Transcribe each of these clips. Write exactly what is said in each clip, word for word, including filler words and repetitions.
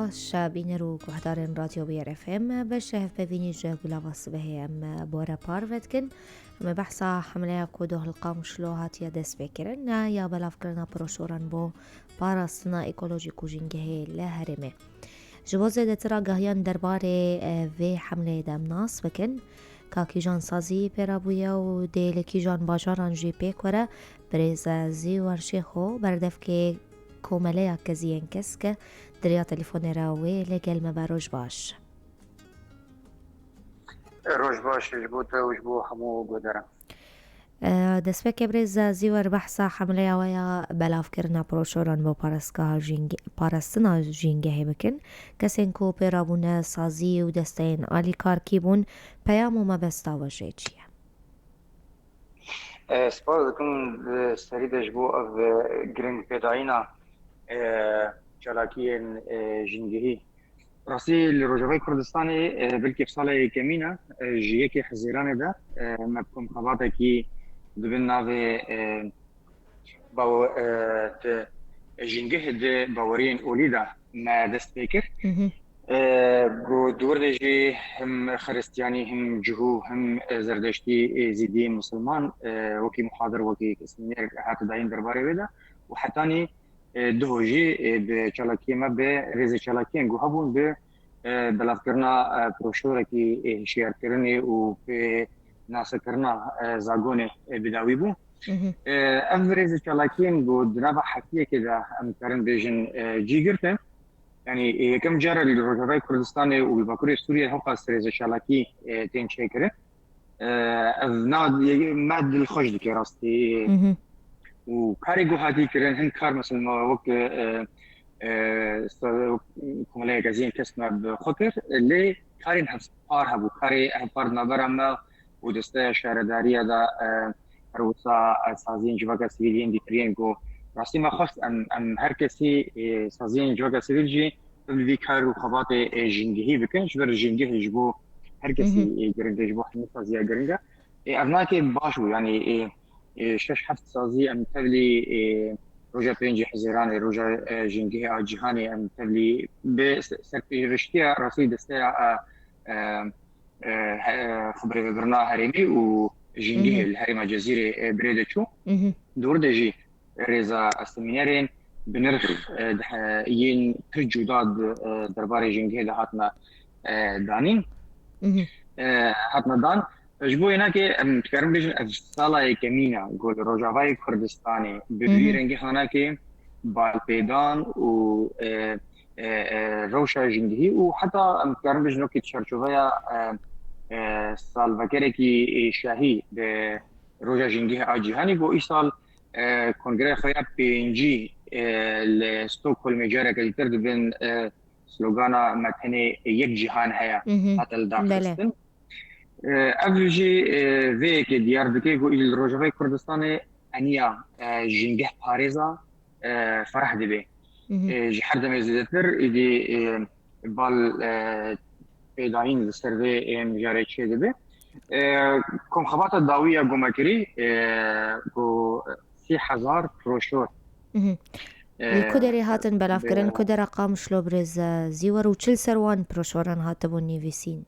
Baş bîner û guhdarên Radyo Biyar F M, beşê hevpeyvînî ji Gulava Sibehê em bi we re parve dikin. Em ê behsa hemleya ku doh li Qamişlo hatiye destpêkirin, ya belavkirina proşoran bo parastina ekolojîk û jîngehê li herêmê. Ji bo zêdetir agahiyan derbarê, e, vê hemleyê de em nas bikin. Ka kîjan sazî pê re bûye û dê li kîjan bajaran jî pêk were, birêz Zîwer Şêxo, berdevkê Komeleya Keziyên Kesk, di riya telefonê re wê li gel me be. Roj baş. Roj baş ji bo te û ji bo hemû guhdaran. E, destpêkê birêz Zîwer behsa hemleya we ya belavkirina proşoran bo parastgeha jîng-, parastina jîngehê bikin. Kesên ku pê re bûne sazî û desteyên alîkar kî bûn, peyam û mebesta we jê çi ye? E, spas dikim, e, serî de ji bo ev, e, giring pêdayîna, e, çalakiyên, e, jîngehî. Rastî li Rojavayê Kurdistanê, e, belkî ev sala yekemîn e, e, ji yekê Hezîranê de, e, me bi komxebatekî di bin navê, e, bawe-, e, di jîngeh di baweriyên olî de me dest pê kir. E, ku di wir de jî him Xiristiyanî, him Cihû, him, e, Zerdeştî, e, Zîdî, Misilman, e, wekî muhadir, wekî semîner hate dayîn derbarê wê de û hetanî, e, duho jî, e, bi çalakiyê me, bi rêzê çalakiyên ku hebûn, bi, e, belavkirina, e, proşorekî, e, hişyarkirinê û pê nasekirina, e, zagonê, e, bi dawî bû. E, ev rêzê çalakiyên ku di nava heftiyekê de em karin bêjin, e, cî girtin. Yanî, e, yekem car e li Rojavayê Kurdistanê û li Bakurê Sûriyê hewqas rêzê çalakî, e, tên çêkirin. E, ev na, me dilxweş dike rastî. Û karê ku hatî kirin, hin kar mesela wek, e, e, sa-, Komeleya Keziyên Kesk me bi xwe kir, lê karên hevpar hebû, karê hevpar di navbera me û desteya şaredariya de, e, her wisa, e, saziyên civaka sivîl yên dîtiriyên ku rastî me xwest em, em her kesî, e, saziyên civaka sivîl jî bi vî kar û xebatê, e, jîngehî bikin, ji ber jîngehê ji bo her kesî, e, giring e, ji bo hemî saziya giring e. E, ev nake baş bû, yanî, e, e, şeş heft sazî em tevlî, e, roja pêncî Hezîranê, roja, e, jîngehê a cîhanê em tevlî bi se-, serpêriştiya rastî desteya, e, e, e, he-, xebervebirina herêmî û jîngehê li herêma Cezîrê, e, bi rê de çû. Di wir de jî rêza semînerên bi nirx, e, di he-, yên pir cuda di, e, derbarê jîngehê de hatine, e, danîn. E, hatine dan. Ji bo yê nake em dikarin bêjin ev sala yekemîn e ku li Rojavayê Kurdistanê bi vî rengî hanakê balpêdan û, e, e, e, rewşa jîngehî û heta em dikarin bêjin wekî di çarçoveya, e, e, salvekerekî, e, şahî bi roja jîngehê a cîhanî ku îsal, e, kongreya xwe ya pêncî, e, li Stockholmê careke dîtir di bin, e, slogana me tenê yek cîhan heye hate lidarxistin. E, ev jî, e, vê yekê diyar dike ku îdî li Rojavayê Kurdistanê eniya, e, jîngeh parêza, e, fereh dibe. E, ji her demê zêdetir îdî, e, bal, e, pêdayîn li ser vê, e, mijarê çêdibe. E, komxebata dawî ya ku me kirî, e, ku sî hezar proşor. Li ku derê hatin belavkirin, ku dera Qamişlo birêz Zîwer û çi li ser wan proşoran hatibûn nivîsîn?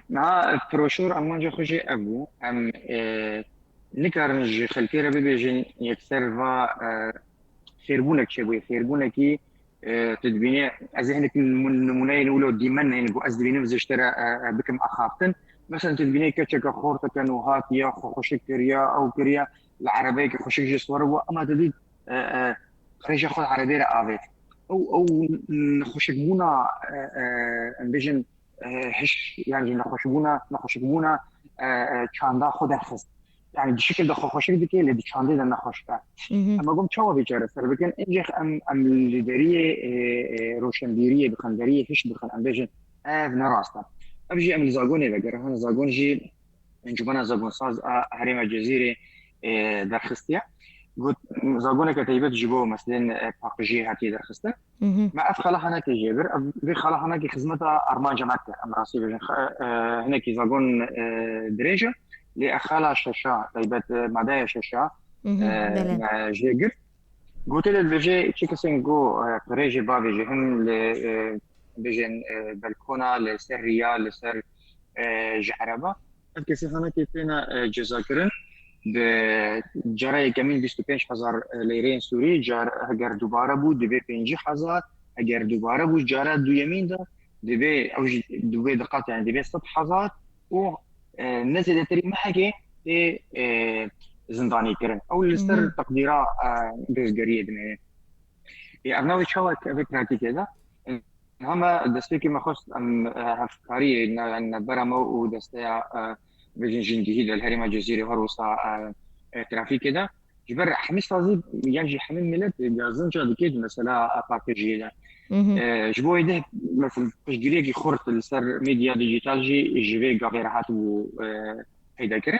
Niha proşor em wenca xwe jî ev bû. Em, e, nikarin ji xelkê re bibêjin yekser va, e, fêrbûnek çêbûye. Fêrbûnekî, e, tu dibînî, ez ê hinek nimû-, nimûneyên wilo dîmen hene ku ez dibînim ez ji te re, e, e, bikim axaftin. Mesela tu dibînî keçeke xorteke nû hatiye, xwe xweşik kiriye, ew kiriye, li erebeyeke xweşik jî siwar bû, ema tu dî, e, e, rêja xwe li erebê re avêt. Ew, ew nexweşikbûna, e, e, em bêjin, e, hiş, yan jî nexweşbûna, nexweşikbûna, e, e, çanda xwe derxist. Yani di şikil de xwe xweşik dike, lê di çandê de nexweşik e. Em got çawa vê çareser bikin? Încex em, em li deriyê, e, e, roşenbîriyê bixin, deriyê hiş bixin, em bêjin ev ne rast e. Ev jî em li Zagonê vegerihane, Zagon jî Encûmena Zagonsaz a Herêma Cezîrê, e, derxistiye. Got, zagoneke taybet ji bo meselên, e, paqijiyê hatiye derxistin. Me ev xela henekê jê bir, ev, vê xela henekê xizmeta armanca me dike. Em rastî bêjin, xe-, e, hinekî zagon, e, dirêj e. Lê ev xela şeşa, taybet, e, madeya şeşa, e, me jê girt. Gote de dibêje, çi kesên ku, e, qirêjê bavê jî hin li, e, bêjin, e, belkona, li ser riya, li ser, e, ji ereba. Ev kesê hanekê têne, e, cezakirin. Bi cara yekemîn bîst û pênc hezar leyreyên Sûrî, car heger dubare bû, divê pêncî hezar, heger dubare bû cara duyemîn de, divê ew jî divê diqat, yani divê sed hezar û, e, ne zêdetirî mehekê tê, e, zindanî kirin. Ew li ser Mhm. teqdîra, e, dozgeriyê dimêne. Ê, ev navê çawa ev ê pratîkê de? Niha me destpêkê me xwest em, e, hevkariyê ne-, navbera me û desteya, e, bêjin jîngehî de li herêma Cezîrê her wisa, e, e, trafîkê de. Ji ber hemî sazî yan jî hemî milet gazinca dike di mesela, e, paqijiyê de. Mhm. E, ji bo êdî mesela piştgiriyekî xurt li ser medya dîjîtal jî ji vê gavê re hatibû, e, peyda kirin.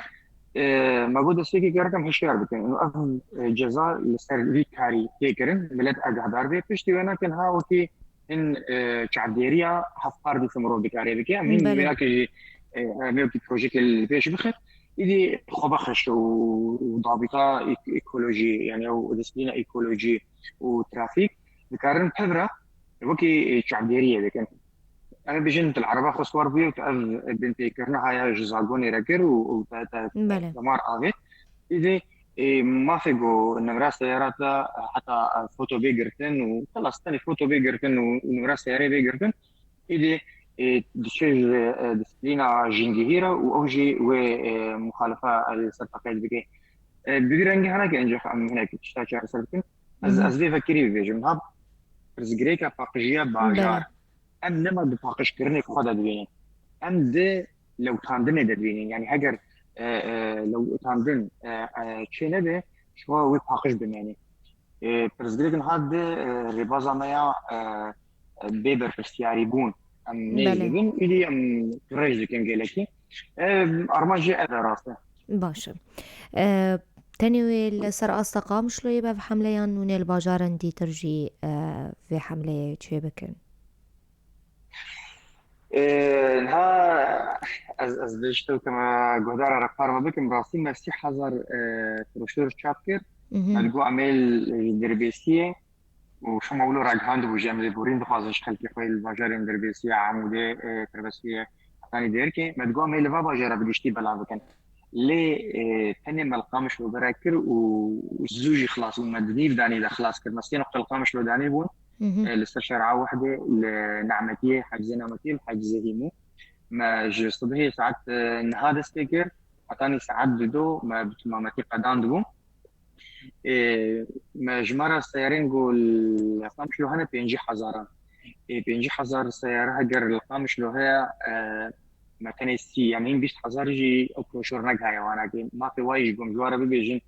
E, me got destpêkê gerek em hişyar bikin. Û ev, e, ceza li ser vî karî tê kirin, milet agahdar bê. Piştî wê nakin ha wekî hin, e, çavdêriya hevpar dîsa mirov dikare bike. Em hin Belê. Wêyakê jî, e, em ê wekî projeyekê li pêş bixin. Îdî xwebexiş û, û dabîta ek-, ekolojî, yani ew disiplîna ekolojî û trafîk dikarin pevra wekî, e, çavdêriyê bikin. Em ê bijin tu li ereba xwe siwar bûyî û tu ev binpêkirina haya ji zagonê re kir û, û te, te Belê. Demar avêt. Îdî, e, mafê ku nimra seyara te heta, e, foto bê girtin û xelas tenê foto bê girtin û, û nimra seyarê bê girtin. Îdî, e, diçe ji, e, disiplîna jîngehî re û ew jî wê, e, muxalifa li ser teqeyd bike. E, bi vî rengî hinekî encax em hinek tişta çareser bikin. Ez, Mhm. ez vê vekirî bibêjim. Ha, pirsgirêka paqijiya bajar. Belê. Em nema di paqijkirinê xwe de dibînin. Em di lewtandinê de dibînin. Yani heger, e, e, lewtandin, e, e, çê nebe, ji xwe wê paqij bimênî. E, pirsgirêk niha di, e, rêbaza me ya, e, e, bê berpirsiyarîbûn. Em Belê. Nêdibin, îdî em qirêj dikin gelekî. E, armanc jî ev e rast e. Baş e. E, tenê wê li ser asta Qamişloyê be ev hemleyan û nê li bajaran dîtir jî, e, vê hemleyê çê bikin? E, niha ez, ez dê ji te û te me guhdara re parve bikim. Rastî me sî hezar, e, broşûr çap kir. Mhm. Me digot em ê li Dirbêsiyê û şima wilo ragihandibû jî em lêborîn dixwazin ji xelkê xwe li bajarên Dirbêsiyê, Amûdê, e, Tirbesiyê, hetanî Dêrkê. Me digot em ê li va bajara bi giştî belav bikin. Lê, e, tenê me li Qamişlo bera kir û zû jî xilas bû. Me di nîv danî de xilas kir. Me sê noqte li Qamişlo danî bûn. Mhm. E, li ser şer'a Wehdê, li Nemetiyê, Hecizê Nemetiyê, li Hecizê Hîmû. Me ji sibihê saet, e, niha dest pê kir. Hetanî saet dido me bi temametî qedandibû. Ê, me jimara seyarên ku li Qamişlo hene pêncî hezar e. Ê, pêncî hezar seyare heger li Qamişlo heye, e, me tenê sî, yanî bîst hezar jî ew broşûr negihaye wana. Mafê wayî ji gom ji ware bibêjin,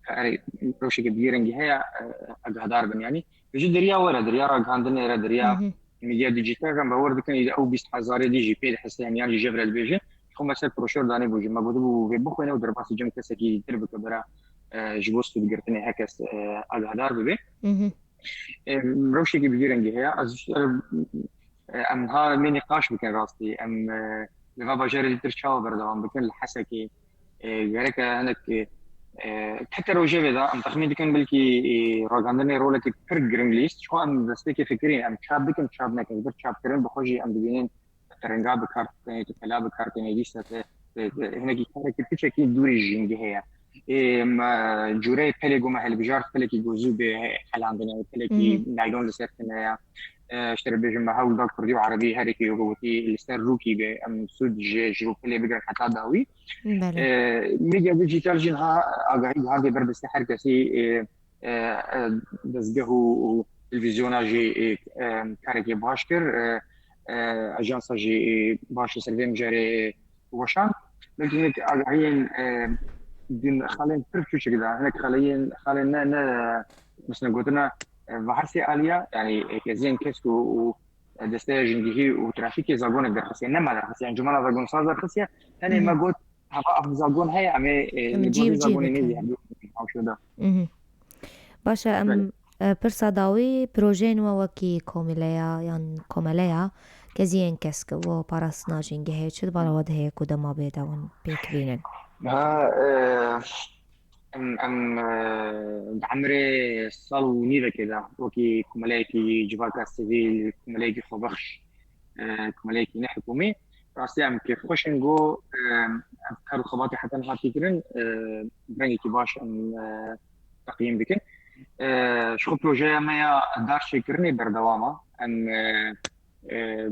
erê, rewşeke bi vî rengî heye, e, agahdar bin. Yanî ji deriya we re, deriya ragihandinê re, deriya Mhm. medya dîjîtal re, em bawer dikin, îdî ew bîst hezarê dî jî pê dihese, yanî yan jî jev re dibêjin. Ji xwe me ser broşûr danîbû jî. Me gotibû vê bixwîne û derbasî cem kesekî dîtir bike bera, e, ji bo stûdgirtinê her kes, e, agahdar bibe. Mhm. E, rewşekî bi vî rengî heye. Ez ji, e, em ha mê nîqaş bikin rastî. Em, e, li va bajarê dîtir çawa berdewam bikin li Hesekê, e, gereke hinek, e, heke rojevê de em texmîn dikin belkî, e, ragihandinê rolekî pir giring lîst. Çiwa em destpêkê fikirîn, em çap bikin, çap nekin. Ji ber çapkirin bi xwe jî em dibînin tu ringa bi kar tênê, tu pela bi kar tênê, dîsa te, te, te hinekî karekî piçekî dûrî ji jîngehê ye. Ê, me cûreyê pelê ku me hilbijart, pelekî ku zû bê helandinê, pelekî Mhm. naylon li ser tine ye. E, ji te re bêjim, me hewl da kurdî û erebî her yekê ku gotî li ser rûkî bê, em sûd ji, ji rûpelê bigirin heta dawî. Belê. E, medya dîjîtal jî niha agahî gihandê ber destê her kesî, e, e, e, dezgeh û, û televîzyona jî, e, e, karekê baş kir. E, e, ajansa jî, e, baş li ser vê mijarê, e, weşand. Belkî hinek agahiyên, e, din xelên pir biçûçik da, hinek xeleyên, xelên ne, ne, mesela gotina, e, ve her sê aliya, yani, e, keziyên kesk û, û, e, desteya jîngehî û trafîkê zagonek derxisiye, ne me derxisiye, encûmena zagonsaz derxisiye, tenê Hı hı. me got, heva ev zagon heye, em ê, e, Em li cî gorî bi cî zagonê bikin. nêzî hevdû hewşo da. Mhm. Baş e, em, Belê. e, pirsa dawî, projeyên we wekî komîleya yan komeleya keziyên kesk û parastina jîngehê çi di bala we de heye ku dema bê de hûn pêk bînin? Ha, e, em, em, e, di emrê sal û nîvekê de wekî komeleyekî civaka sivîl, komeleyekî xwebexş, e, komeleyekî nehikûmî, rastî em kêfxweş in ku, e, ev kar û xebatê heta niha tê kirin, e, bi rengekî baş em, e, teqyîm dikin. E, ji xwe projeya me ya dar çêkirinê berdewam e. Em, e, e,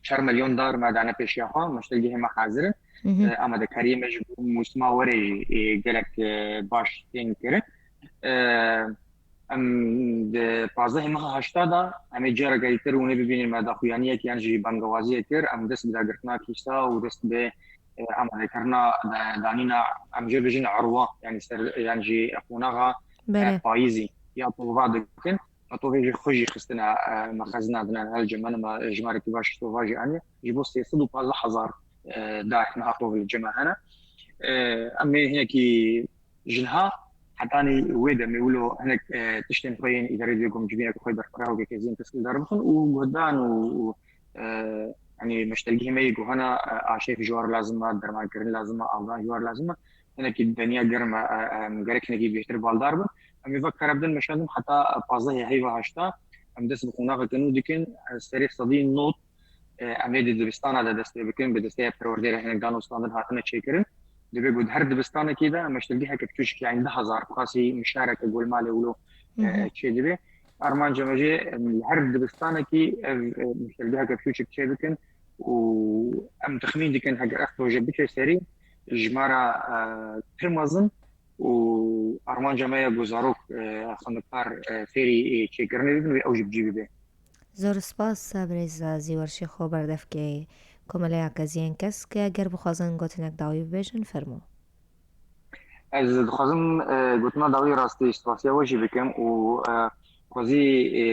çar milyon dar me dane pêşiya xwe, meştelgehê me hazir in. Mhm. E, amadekariyê me ji bo mûsima werê jî, e, gelek, e, baş tên kirin. E, em di pazdehê meha heşta de em ê careke dîtir hûnê bibînin me daxuyaniyek yan jî bangewaziyek kir. Em dest bi dagirtina kîsa û dest bi, e, amadekirina da-, danîna, em jê bijin erwa, yanî ser, yan jî qonaxa, e, Belê. payîzî ya tova dikin. Tovê jî xwe jî xistine, e, me xezina dine hel cem hene, me jimarekî baş tova jî aniye. Ji bo sê sed û pazdeh hezar, e, dar niha tov li cem hene. E, em ê hinekî ji niha hetanî wê demê wilo hinek, e, tiştên xwe yên îdarê divê ku em civîneke xwe berxwedar û kekeziyên teskildar bixin û guhdan û, û, e, yanî meştelgehê me yê guhana, e, aşêf ji war lazim e, dermankirin lazim e, avdan ji war lazim e. Hinekî deniya germ e, e, em gerek hinekî bêhtir baldar bin. Em ê vek kara bidin meşandin heta pazdehê heyva heşta. Em dest bi qonaxeke nû dikin, e, serê sedî nod, e, em ê di dibistana de dest pê bikin, bi desteya perwerdê re hinek dan û standin hatine çêkirin. Divê ku di her dibistanekî de meştelgeheke piçûçik, yanî du hezar bi xasî mişareke golmalê wilo, e, Mhm. çê dibe. Armanca me jê, em, li her dibistanekî ev, e, meştelgeheke piçûçik çê bikin û em texmîn dikin heger ev proje biçe serî, jimara, e, pir mezin û armanca me ye ku zarok, e, xwendekar, e, fêrî, e, çêkirinê bibin û ew jî bi cî bibe. Zor spas, birêz Zîwer Şêxo, berdevkê Komeleya Keziyên Kesk, eger bixwazin gotinek dawî bibêjin, fermo. Ez dixwazim, e, gotina dawî rastî spasiya we jî bikim û, e, xwezî, e,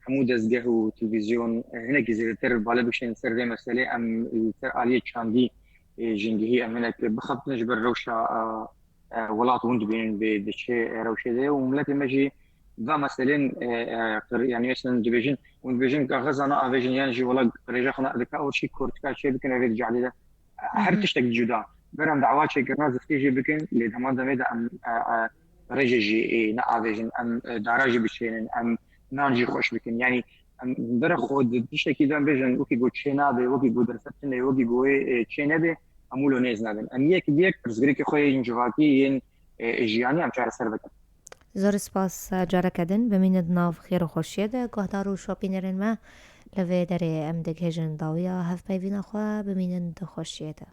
hemû dezgeh û televîzyon, e, hinekî zêdetir bale bikişînin ser vê meselê. Em li ser aliyê çandî, e, jîngehî em hinek bixebtin ji ber rewşa, e, e, welat hûn dibînin bi, bi çi rewşê de ye û miletê me jî va meselên, e, e, qir-, yanî mesela dibêjin, hûn dibêjin kaxeza naavêjin yan jî wela rêja xwe na-, dika ew şî kortika çê bikin evê di cadê de. Her Mhm. tiştek cuda. Ber em dawa çêkirina ziskê jî bikin, lê di heman demê de em, e, e, rêje jî, e, neavêjin, em, e, dara jî biçênin, em nan jî xweş bikin. Yanî em bere xwe di tiştekî de em bêjin, wekî ku çê nabe, wekî ku derfet tune, wekî ku wê, e, çê nebe, em wilo nêz nadin. Em yek bi yek pirsgirêkê xwe yên civakî, yên, e, jiyanî em çareser bikin. Zor spas, careke din bimînin di nav xêr û xweşiyê de, guhdar û şopînerên me. Li vê derê em digihêjin dawiya hevpeyvîna xwe, bimînin di xweşiyê de.